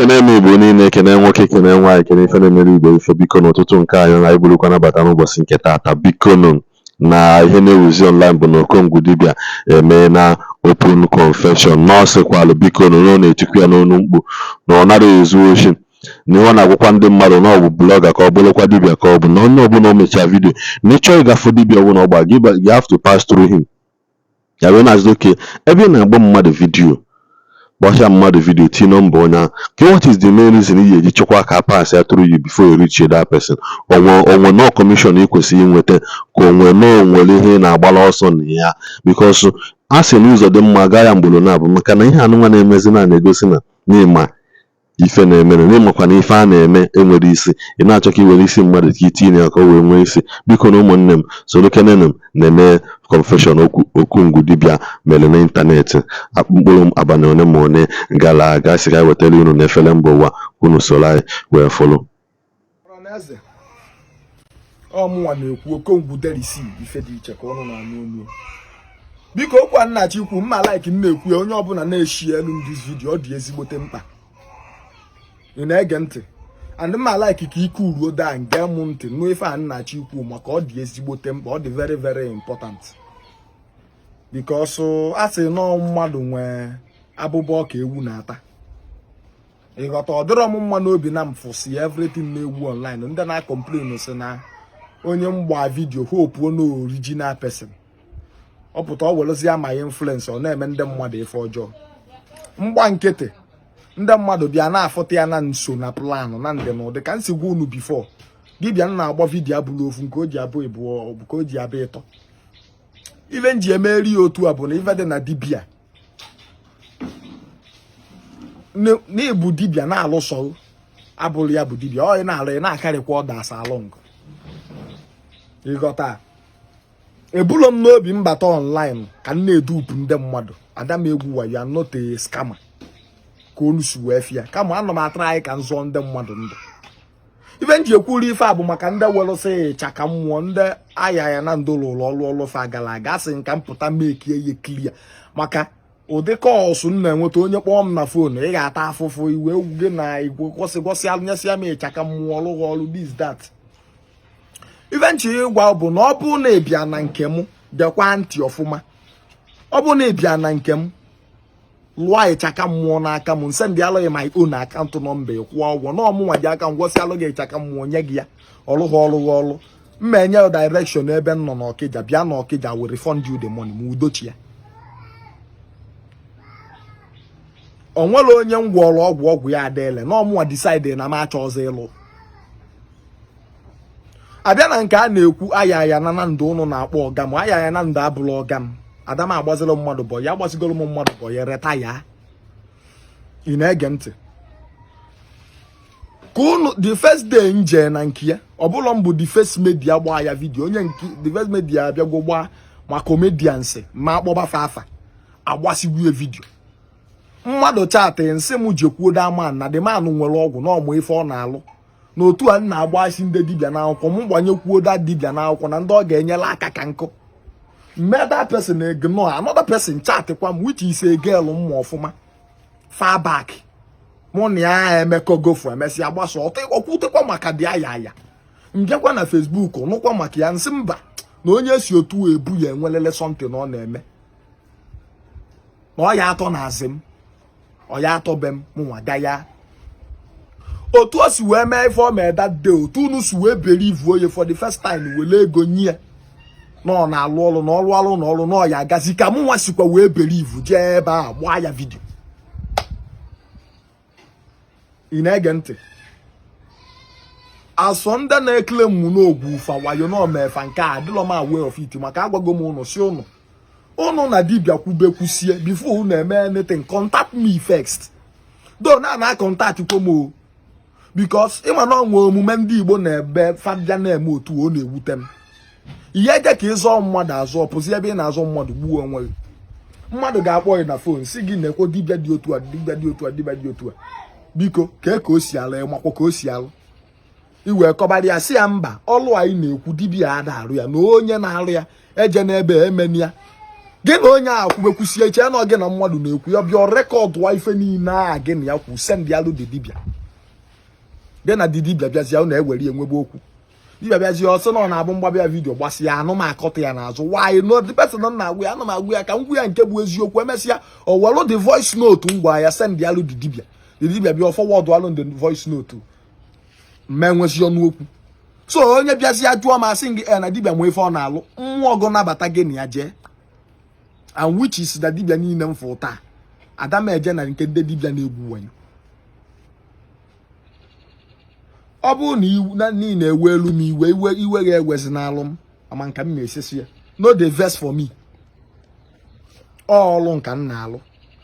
Ekene m Igbo niile, ekene nwoke, ekene nwaanyị, ekene ife na-emere Igbo ife. Biko, n'ụtụtụ nke anyị na anyị burukwa nabata n'ụbọchị nke taata. Biko nụ, na ihe na-ewuzi online bụ na Okongwu dibịa emee na open confession na ọ sịkwalụ, biko nụ, na ọ na-etikwu ya n'onu mkpu na ọ nara ezu oshi, na ihe ọ na-agwakwa ndị mmadụ na ọ bụ blogger ka ọ bụrụkwa dibịa ka ọ bụ na onye ọbụla o mechaa video na ịchọọ ịgafe dibịa ọbụla ọ gba gị, you have to pass through him. Ya wee na-azụ oke ebe ị na-agba mmadụ video, gbasha mmadụ video, tinye nọmba onye ahụ ke. What is the main reason ị ga-eji chọkwa ka pass ya through you before you reach that person? Onwe no commission ị kwesịrị inweta, ka onwe na onwere ihe ị na-agbara ọsọ na ya? Because a sị na ụzọ dị mma gaa ya mgboro na-abụ maka na ihe anụnwa na-emezi na na-egosi na n'ịma ife na-emere, n'ịmakwa na ife a na-eme enwere isi. Ị na-achọ ka ị were isi mmadụ ka itinye ya ka o wee nwee isi. Biko na ụmụnne m, soro kenenu m na-eme confession okwu Okongwu dibịa mere n'ịntanetị mkpụrụ abalị one ma one gara aga, sị ka wetara unu n'efere mba ụwa, unu soro anyị wee fụlụ. Ọhaneze, ọ mụnwa na-ekwu, Okongwu Derisi. Ife dị iche ka ụnụ na-anụ olu. Biko, okwu a nna ikwu mma like m na-ekwu ya, onye ọbụla na-eshi elu m this video, ọ dị ezigbote mkpa. Ị na-ege ntị and mma like ka ike uruo daa nge m ntị nụ ife a nna ikwu, maka ọ dị ezigbote mkpa, ọ dị very very important, because a sị nọọ mmadụ nwee abụbọ ọka ewu na-ata. Ịghọta? Ọ dịrọ m mma n'obi na m fụsi everything na-ewu online, ndị na-complain si na onye mgba video hope no original person ọ pụta, ọ werezie amaghị influence, ọ na-eme ndị mmadụ ife ọjọọ. Mgba nkịtị, ndị mmadụ bịa na-afụta ya na nso na plan na ndị na ụdị ka m si gwa unu before. Dibịa m na-agba video abụrụ ofu nke o ji abụ ịbụọ bụ ka o ji abụ ịtọ. Ife m ji emeri ya otu a bụ na ife dị na dibịa n'ịbụ dibịa na-alụsọ abụrụ ya bụ dibịa ọ na-alụ, ị na-akarịkwa others along. Ịghọta? Ebulo m n'obi mbata online ka m na-edupu ndị mmadụ ada m egwu wayo. I'm not a scammer ka olu si wee fịa, kama ana m atara anyị ka m zụọ ndị mmadụ ndụ. Ife m ji ekwuru ife a bụ maka ndị welụsị ịchaka mmụọ, ndị aya ya na ndụ lụrụ ọrụ ọrụ fa gara aga, asị nka m pụta mekie ihe clear maka ụdị calls m na-enweta. Onye kpọọ m na phone, ị ga-ata afụfụ iwe egwu gị na igwe kwụsị gwọsị nyesịa m ịchaka mmụọ ọrụ ọrụ this that. Ife nchi ịgwa bụ na ọ bụ na ịbịa na nke m, gekwa ntị ọfụma, ọ bụ na ịbịa na nke m lụọ ịchaka mmụọ n'aka m, nsend alụghị my own account number, kwụọ ụgwọ na ọmụnwa ji aka m gwọsị alụ gị ịchaka mmụọ nye gị ya, ọrụ ha ọrụ ha ọrụ mma, enye direction ebe m nọ n'Ọkịja, bịa n'Ọkịja, will refund you the money ma udochi ya. O nwere onye m gwọrọ ọgwụ, ọgwụ ya adịele na ọmụnwa decide na m achọ ọzọ ịlụ. Abịa na nke a na-ekwu aya aya na na ndụ ụnụ na-akpọ ọga m, aya aya na ndụ abụrụ ọga m. Ada m agbaziri mmadụ bọ ya, agbazigoro m mmadụ bọ ya reta ya. Ị na-ege ntị? Ka unu the first day nje na nke ya, ọbụla m bụ the first media gbaa ya video, onye nke the first media abịagwo gbaa ma comedians ma akpọbafa afa agbasigwu ya video. Mmadụ chatị nsị m jekwuo the man na the man nwere ọgwụ na ọmụ ife ọ na-alụ n'otu a m na-agbasi ndị dibịa n'akwụkwọ, m gbanyekwuo da dibịa n'akwụkwọ na ndị ọ ga-enyere aka ka nkụ mme. That person ignore. Another person chatkwa m, which is a girl mma ọfụma far back, mụ na ya emekọgofu, emesịa gbasa ọkwutekwa maka dị aya aya. Mbịakwa na Facebook nụkwa maka ya, nsị mba, na onye si otu ebu ya enwelele something ọ na-eme na ọ ya atọ na azị m, ọ ya atọ be m, mụnwa ga ya. Otu o si wee mee ife o mee that day, otu unu si wee believe oye for the first time, were ego nye ya na ọ na-alụ ọrụ na ọrụ ọrụ na ọrụ na ọ ya agazi, ka mụnwa sikwa wee believe jee ebe a gbaa ya video. Ị na-ege ntị? Asọ ndị na-ekele m n'ogwu fa wayo na omefa nke a adịlọ m aware of it, maka agwago m ụnụ si ụnụ ụnụ na dibịa kwube kwusie before unu eme anything, contact me first. Do na na contact kwo m o, because ịma na onwe omume ndị Igbo na-ebe fabia na-eme otu ọ na-ewute m. Ihe eje ka ịzọ mmadụ azụ, pụzi ebe ị na-azọ mmadụ gbuo onwe gị. Mmadụ ga-akpọ gị na phone si gị na-ekwo dibịa dị otu a, dibịa dị otu a, dibịa dị otu a, biko kee ka o si alụ, ịmakwa ka o si alụ, iwee kọbara ya, si ya mba, ọlụ anyị na-ekwu dibịa ada arụ ya na onye na-arụ ya eje n'ebe emeni ya. Gị na onye a kwubekwusie, iche na gị na mmadụ na-ekwu, ya bịa rekọdụwa ife niile a gị na ya kwu, send alụ the dibịa. Gị na the dibịa bịazie, unu ewere enwebe okwu. Dibịa bịazie, ọ sị na ọ na-abụ m gbabịa video gbasịa anụ m akọta ya n'azụ. Why no? The person na-agwa ya, ana m agwa ya ka m gwa ya nke bụ eziokwu. Emesịa, o welu the voice note m gwa ya send alụ the dibịa. The dibịa bịa forward alụ the voice note, mme nwezi ọnụ okwu. So onye bịazie jụọ m, asị gị na dibịa nwe ife ọ na-alụ, mmụọ gụ nabata gị na ya jee. And which is na dibịa niile m fụ taa, ada m eje na nke ndị dibịa na-egwu wayo. Ọ bụrụ na iwu na niile ewe elu m iwe iwe iwe ga-ewezi n'alụ m ama nka m na-esisi ya, no dey vex for me. Ọlụ nka m na-alụ,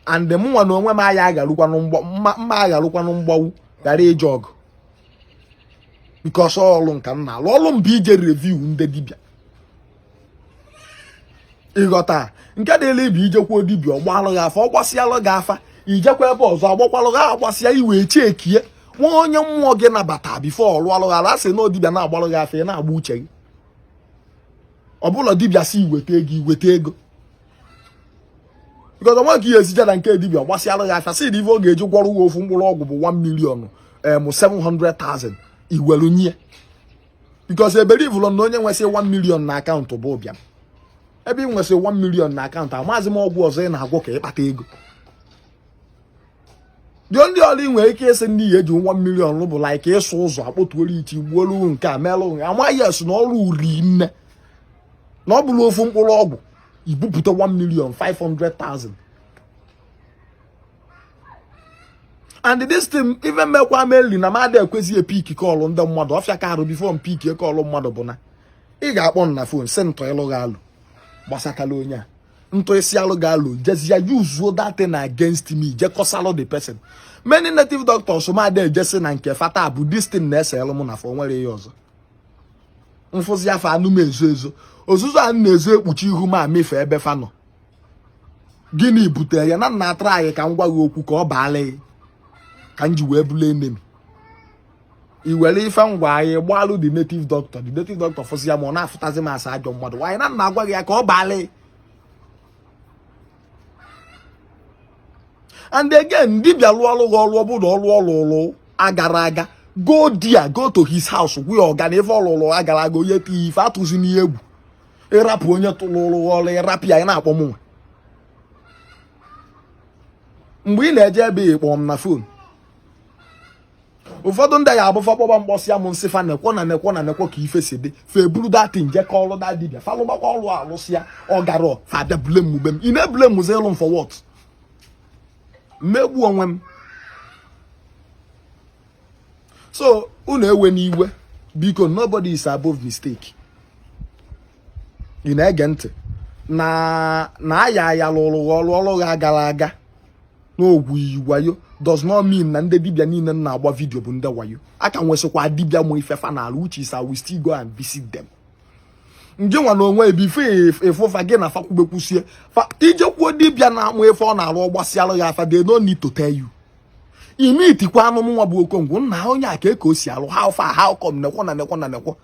and mụ nwa na onwe m aya agharụkwanụ mma agharụkwanụ mgbawu ghara ije ọgụ, because ọlụ nka m na-alụ. Ọlụ m bụ ije review ndị dibịa. Ịghọta nke dịla ibu ijekwuo dibịa, ọ gbalụ gị afa, ọ gbasịalụ gị afa, ijekwa ebe ọzọ agbakwalụ gị, agbasịa, iwe chekie nwa onye mmụọ gị nabata before ọ lụọlụ gị ala. Asị na dibịa na-agbalụ gị afa, ị na-agba uche gị. Ọ bụla dibịa si iweta ego, iweta ego, because nwa ka ihe esije na nke dibịa gbasịalụ gị afa, sị na ife ọ ga-eji gwọrọ gị ofu mkpụrụ ọgwụ bụ 1 million 700,000, iwelu nye, because ebelivụlọ na onye nwesị 1 million na akaụntụ bụ ụbịam. Ebe ị nwesị 1 million na akaụntụ, amaghịzi m ọgwụ ọzọ ị na-agwọ ka ịkpata ego. Dị ndị ọrụ ị nwere ike ịsị ndị ihe eji 1 million bụ like ịsụ ụzọ, akpọtuolu ichi, gbuolu nke a, melụ amaghị esi na ọrụ uri nne na ọ bụrụ ofu mkpụrụ ọgwụ ibupụta 1 million 500,000. And this thing even mekwa meli na mmadụ ekwezi epiki call ndị mmadụ ọfịa ka arụ before m piki call mmadụ bụ na ị ga-akpọ m na phone sị ntọ ịlụ gị alụ gbasatala onye a, ntọ isi alụ gị alụ, jezie use that thing against me, je kọsalụ the person. Many native doctors mmadụ ejesi na nke fata bụ this thing na-ese elu mụ na fọ nwere ihe ọzọ mfụzi afọ anụ m ezo ezo ozuzo a na-ezo ekpuchi ihu m amefe ebe fa nọ. Gịnị butere ya? Na nna atara anyị ka m gwa gị okwu ka ọ baala gị ka m ji wee bụrụ enemy. I were ife ngwa anyị gbalụ the native doctor, the native doctor fụzi ya ma ọ na-afụtazi m asa ajọ mmadụ. Nwaanyị na nna agwa gị ya ka ọ baala gị. And again, dibịa lụọ ọlụ gị ọlụ, ọ bụrụ na ọlụ ọlụ ọlụ agara aga, go there, go to his house, gwa ya ọga na ife ọlụlụ agara aga, onye tinye ife atụzi n'ihe egwu. Ịrapụ onye tụlụrụ ọlụ, ịrapụ ya, ị na-akpọ m nwa mgbe ị na-eje ebe ị kpọọ m na phone. Ụfọdụ ndị ya abụfa kpọba mkpọsị ya m nsị fa nekwo na nekwo na nekwo ka ife si dị, fa eburu datin je kọọlụ da dibịa, fa lụgbakwa ọlụ alụsịa ọ gara, fa abịa bule m ube m. Ị na-ebule m ụzọ ịlụ m for what? Mmegbu onwe m. So unu ewe n'iwe biko, nobody is above mistake. Ị na-ege ntị na na aya aya lụrụ ọrụ ọrụ ha gara aga n'ogwu iyi wayo does not mean na ndị dibịa niile na-agba video bụ ndị wayo. Aka nwesịkwa dibịa mụ ife fa n'ala, which is I will still go and visit them. Nje nwa na onwe ebe ife ịfụfa gị na fakwubekwusie fa ijekwuo dibịa na-amụ ife ọ na-arụ, ọ gbasịalụ ya afa, they no need to tell you. Ime itikwa anụ nwa bụ Okongwu nna onye a ka o si alụ, how far, how come, nekwo na nekwo na nekwo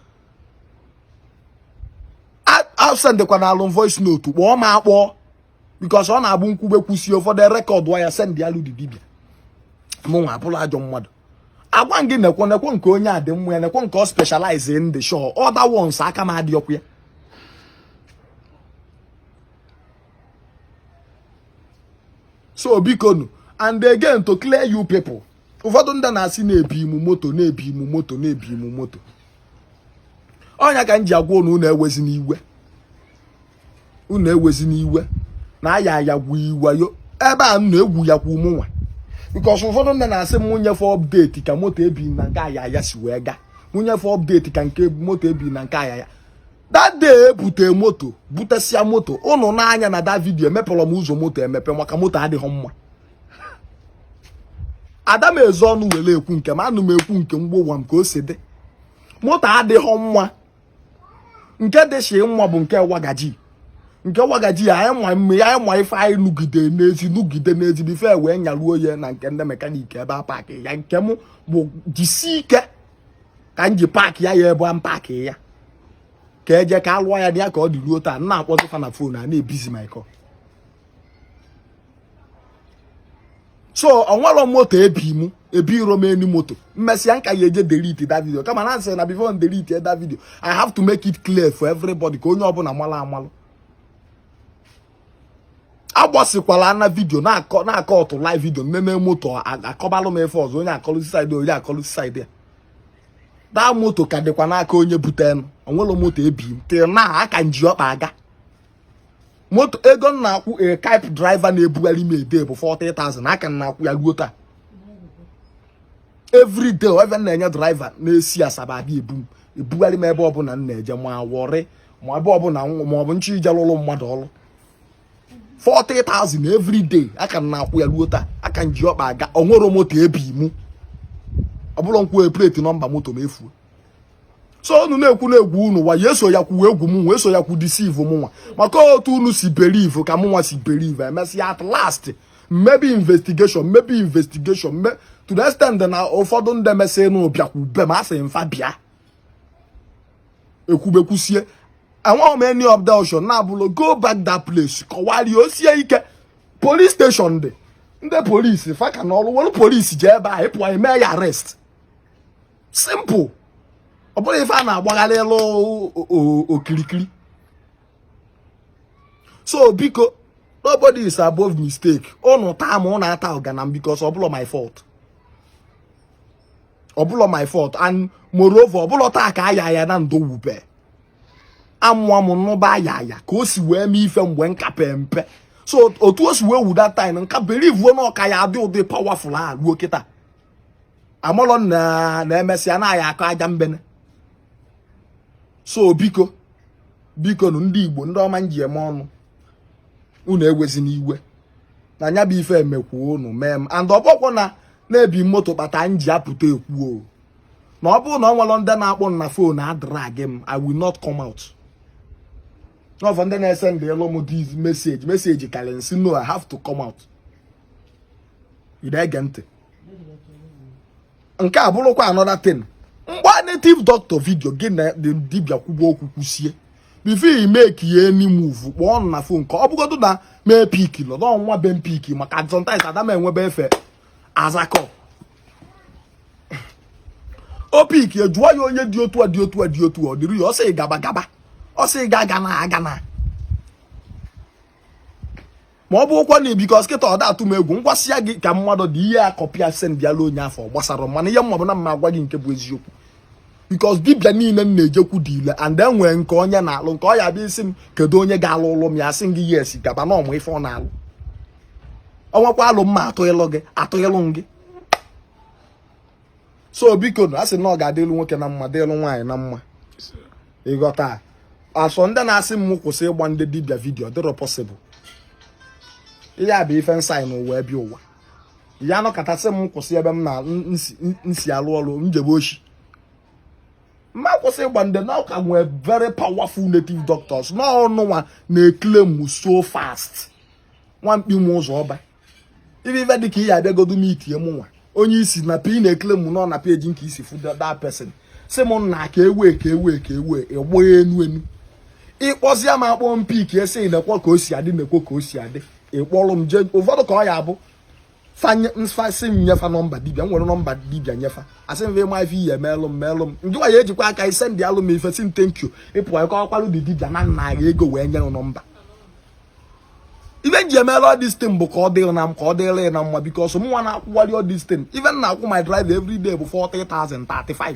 asendịkwa na alụ voice note, kpọọ m akpọọ, because ọ na-abụ nkwube kwusie ụfọdụ record ya send alụ dị dibịa. Mụ nwa abụrụ ajọ mmadụ, agwa gị nekwo nekwo nke onye a dị mma ya, nekwo nke ọ specialize in the show, other ones aka m adị ọkụ ya. So biko nu, and again to clear you people, ụfọdụ ndị na-asị na-ebi imu moto na-ebi imu moto na-ebi imu moto, ọnya ka m ji agwa unu, unu ewezi n'iwe, unu ewezi n'iwe na aya aya gwu iwayo ebe a m na-egwu ya kwa ụmụnwa, because ụfọdụ ndị na-asị m nyefe update ka moto ebi na nke aya ya si wee gaa, mụ nyefe update ka nke moto ebi na nke aya ya. That day ebute moto, butesịa moto unu n'anya na that video, emepụrụ m ụzọ moto emepe maka moto adịghị mma. Ada m ezo ọnụ were ekwu nke m, anụ m ekwu nke mgbe ụwa m ka o si dị. Moto adịghị mma, nke dị shi mma bụ nke wagaji, nke wagaji ya anyị ma mme ya, anyị ma ife anyị nugide n'ezi nugide n'ezi before wee nyaruo ya na nke ndị mechanic ebe a paakị ya. Nke m bụ jisi ike ka m ji paakị ya ya ebe a m paakị ya ka eje ka alụọ ya dị ya ka ọ dị ruo taa. Nna akpọzi fa na phone a na-ebizi my call. So onwero moto ebi mụ ebiro m eni moto. Mmesịa nka ya eje delete that video, kama na asị na before m delete that video, I have to make it clear for everybody ka onye ọbụla malụ amalụ. Agbasikwala ana video na-akọ na-akọ ọtụ live video nnene moto akọbalụ m efe ọzọ, onye akọlụsi side, onye akọlụsi side ya. Daa moto ka dịkwa n'aka onye butenụ. Onwere moto ebi m till na aka nji ọkpa aga moto. Ego m na-akwụ a cab driver na-ebugharị m ede bụ 40,000. Aka m na-akwụ ya ruo taa every day. Ebe m na-enye driver na-esi Asaba abịa ebu m, ebugharị m ebe ọbụla m na-eje, ma Warri, ma ebe ọbụla, ma ọ bụ nchọ ije lụrụ mmadụ ọrụ, 40,000 every day aka m na-akwụ ya ruo taa. Aka m ji ọkpa aga. Onwero moto ebi mụ, ọ bụrụ nkwụ plate number moto m efuo. So unu na-ekwu na-egwu unu wa ya eso ya kwuo egwu m nwa, eso ya kwu deceive m nwa, maka otu unu si believe ka mụ nwa si believe. Emesịa, at last, maybe investigation, maybe investigation me to the extent na ụfọdụ ndị mesị nụ bịakwu be m, asị mfa bịa ekwubekwusie. Enweghị m any objection na-abụlụ go back that place, kọwarie o sie ike. Police station dị, ndị polisi faka na ọrụ were polisi jee ebe a ịpụ anyị mee ya arrest. Simple. Ọ bụrụ ife a na-agbagharị elu okirikiri. So biko, nobody is above mistake. Unu taa ma unu ata ọgana m, because ọ bụlọ my fault, ọ bụlọ my fault. And moreover, ọ bụlọ taa ka aya ya na ndo wube amụọ m nụba aya ya ka o si wee mee ife mgbe nka pe mpe. So otu o si wee wu that time, nka believe na ọka ya adị ụdị powerful a ruo kịta amalọ na na-emesịa na ya akọ aja mbene. So biko, biko nụ, ndị Igbo, ndị ọma nji eme ọnụ, unu ewezi n'iwe na anya bụ ife emekwa unu mee m. And ọbọkwọ na na-ebi moto kpata m ji apụta ekwu o na ọ bụrụ na ọ nwere ndị na-akpọ m na phone adrag m, I will not come out. N'ọfọ ndị na-ese ndị elu m this message, message karịrị nsị, no, I have to come out. Ị na-ege ntị? Nke a bụrụkwa another thing. Mgba native doctor video gị na dibịa kwuba okwu kwusie, before i make ya any move, kpọọ na phone ka ọ bụgodu na mee pick nọ n'ọnwa be pick, maka sometimes ada m enwebe efe azakọ o pick jụọ ya onye dị otu a, dị otu a, dị otu a, ọ dịrị ya. Ọ sị gaba gaba, ọ sị ga aga na aga na ma ọ bụrụkwa na because kịta ọ da-atụ m egwu ngwasịa gị ka mmadụ dị ihe akọpịa send ịala onye afọ gbasara. Mana ihe mma bụ na mma agwa gị nke bụ eziokwu, because dibịa niile m na-ejekwu dị ile and enwee nke onye na-alụ nke ọ ya bịa isi m kedu onye ga-alụ ụlụ m ya, asị m gị yes, gaba na ọmụ ife ọ na-alụ. Ọnwakwa alụ mma atụ ịlụ gị, atụ ịlụ m gị. So biko na asị na ọ ga-adịlụ nwoke na mma, dịlụ nwaanyị na mma. Ịghọta asọ ndị na-asị m kwụsị ịgba ndị dibịa video, dịrọ possible. Ihe a bụ ife nsaị n'ụwa ebe ụwa ya nọkọtasị m kwụsị ebe m na nsi alụ ọrụ njebe oshi mma kwụsị ịgba ndị na ụka. Nwee very powerful native doctors n'ọnụnwa na-eclaim so fast. Nwamkpi nwe ụzọ ọba ife ife dị ka ihe abịagodu m itie mụ nwa onye isi na p na-eclaim nọ na peji nke isi fu that person si m nna ka ewe ka ewe ka ewe ịgba enu enu ịkpọzie m akpọ m pick esi nekwo ka o si adị, nekwo ka o si adị. Ịkpọrọ m jee ụfọdụ ka ọ ya abụ fanye mfasị m nyefa number dibịa m nwere number dibịa nyefa, asị m ịma ife ihe meelụ m meelụ m ndị ya ejikwa aka ise ndị alụ m ife si m thank you. Ịpụ ịkọwakwalụ dị dibịa na nna ya ego wee nye m number. Ife nji emela all this thing bụ ka ọ dịrị na m, ka ọ dịrị na mma, because mụ nwa na-akwụwali all this thing. Even na-akwụ my driver every day bụ 40,000, 35.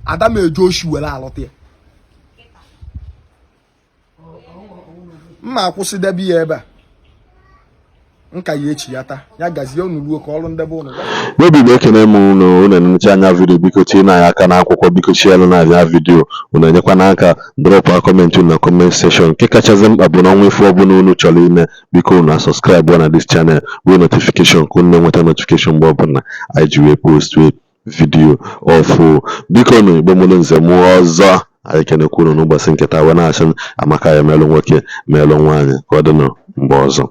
Ada m eje oshi were alọta ya. Mma akwụsị debe ya ebe a nka ya echi ya taa ya gazie unu ruo ka ọrụ ndebe unu. N'obi bụ ekene m unu. Unu enecha anya video, biko tinye na aka n'akwụkwọ, biko chielu na anya video. Unu enyekwa n'aka drop comment unu na comment section. Nke kachasị mkpa bụ na ọnwa ife ọbụla unu chọrọ ime, biko unu subscribe na this channel wee notification ka unu na-enweta notification mgbe ọbụla anyị ji wee post wee video ọfụ. Biko nụ, Igbo mụrụ nze mụọ ọzọ, anyị kenekwa unu n'ụbọchị nke taa wee na-asị amaka ya melụ nwoke melụ nwaanyị. Ka ọ dị nụ mgbe ọzọ.